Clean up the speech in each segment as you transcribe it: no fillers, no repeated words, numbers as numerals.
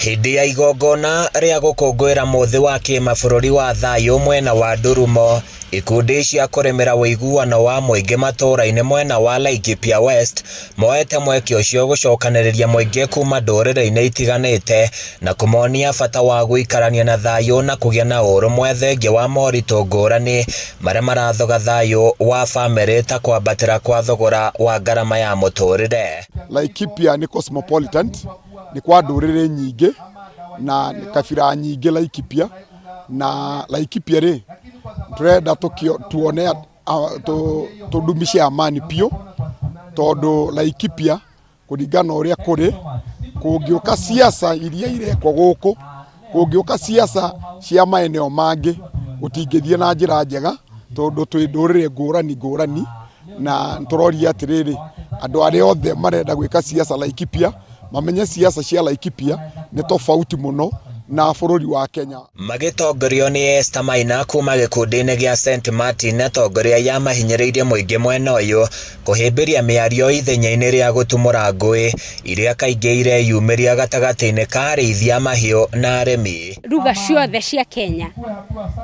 Hĩndĩ ya igongona rĩa gũkũngũĩra mũthĩ wa kĩmabũrũri wa thayũ mwena wa Ndurumo, ikundi cia kũrĩmĩra ũiguano wa mũingĩ matũũra-inĩ mwena wa Laikipia West moete mweke ũcio gũcokanĩrĩria mũingĩ kuma ndũrĩrĩ-inĩ itiganĩte na kũmonia bata wa gũikarania na thayũ na kũgĩa na ũrũmwe thengia wa moritũ ngũrani marĩa marathoga thayũ wa bamĩrĩ ta kwambatĩra kwa thogora wa ngarama ya mũtũrĩre. Laikipia nĩ cosmopolitan, nĩ kwa ndũrĩrĩ nyingĩ na kabira nyingĩ Laikipia, na Laikipia rĩ tũrenda tuone tũdumishe amani biũ, tondũ Laikipia kũringana na ũrĩa kũrĩ, kũngĩũka siasa iria irekwo gũkũ, kũngĩũka siasa cia maeneo mangĩ, gũtingĩthiĩ na njĩra njega, tondũ twĩ ndũrĩrĩ ngũrani ngũrani, na tũroria atĩrĩrĩ, andũ arĩa othe marenda gwĩka siasa Laikipia, mamenye siasa cia Laikipia nĩ tofauti mũno na bũrũri wa Kenya. Magĩtongorio nĩ Esther Maina kuma gĩkundi-inĩ gĩa St Martin, atongoria aya mahinyĩrĩirie mũingĩ mwena ũyũ kũhĩmbĩria mĩario ithenya-inĩ rĩa gũtumũra ngũĩ iria kaingĩ ireyumĩria gatagatĩ-inĩ ka arĩithia mahiũ na arĩmi. Lugha ciothe cia Kenya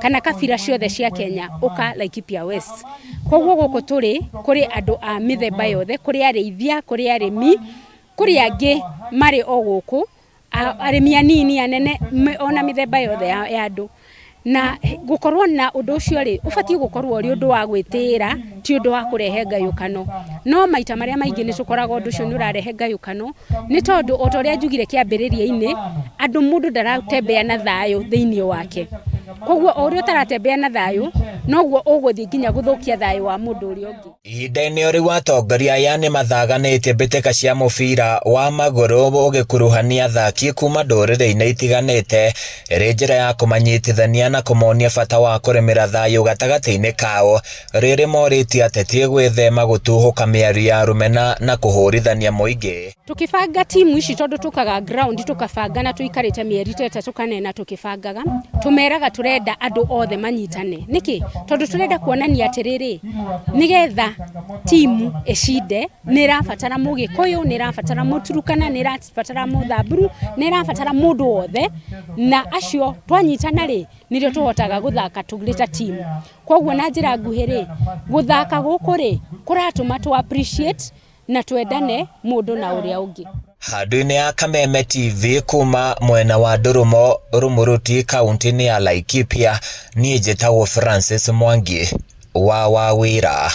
kana kabira ciothe cia Kenya ũka Laikipia West. Koguo gũkũ tũrĩ kũrĩ andũ a mĩthemba yothe, kũrĩ arĩithia, kũrĩ arĩmi, kũrĩ angĩ marĩ o gũkũ, arĩmi anini anene ona mĩthemba yothe ya andũ. Na gũkorwo na ũndũ ũcio rĩ, ũbatiĩ gũkorwo ũrĩ ũndũ wa gwĩtĩĩra, ti ũndũ wa kũrehe ngayũkano. No maita marĩa maingĩ nĩ tũkoraga ũndũ ũcio nĩ ũrarehe ngayũkano, nĩ tondũ o ta ũrĩa njugire kĩambĩrĩria-inĩ, andũ mũndũ ndaratembea na thayũ thĩinĩ wake. Koguo o ũrĩa ũtaratembea na thayũ, noguo ũgũthiĩ nginya gũthũkia thayũ wa mũndũ ũrĩa ũngĩ. Ihinda-inĩ o rĩu atongoria aya nĩ mathaganĩtie mbĩtĩka cia mũbira wa magũrũ ũgĩkuruhania athaki kuma ndũrĩrĩ-inĩ itiganĩte ĩrĩ njĩra ya kũmanyitithania na kũmonia bata wa kũrĩmĩra thayũ gatagatĩ-inĩ kao, rĩrĩ morĩtie ateti gwĩthema gũtuhũka mĩario ya rũmena na kũhũrithania mũingĩ. Tukibanga timu ici tondu tukaga ground tukabanga na tuikarite mieri ta ĩtatũ kana ĩna tukibangaga, tumeraga turenda andu othe manyitane. Niki? Tondu turenda kuonania atiriri, nigetha timu icinde nĩ ĩrabatara Mũgĩkũyũ, nĩ ĩrabatara Mũturukana, nĩ ĩrabatara Mũthamburu, nĩ ĩrabatara mũndũ wothe, na acio twanyitana rĩ, nĩrĩo tũhotaga gũthaka tũrĩ ta timu. Koguo na njĩra nguhĩ rĩ, gũthaka gũkũ rĩ, kũratũma tũ appreciate na twendane mũndũ na ũrĩa ũngĩ. Handũ-inĩ ya Kameme TV kuma mwena wa Ndurumo Rumuruti kaunti-inĩ ya Laikipia, niĩ njĩtagwo Francis Mwangi wa Wawĩra.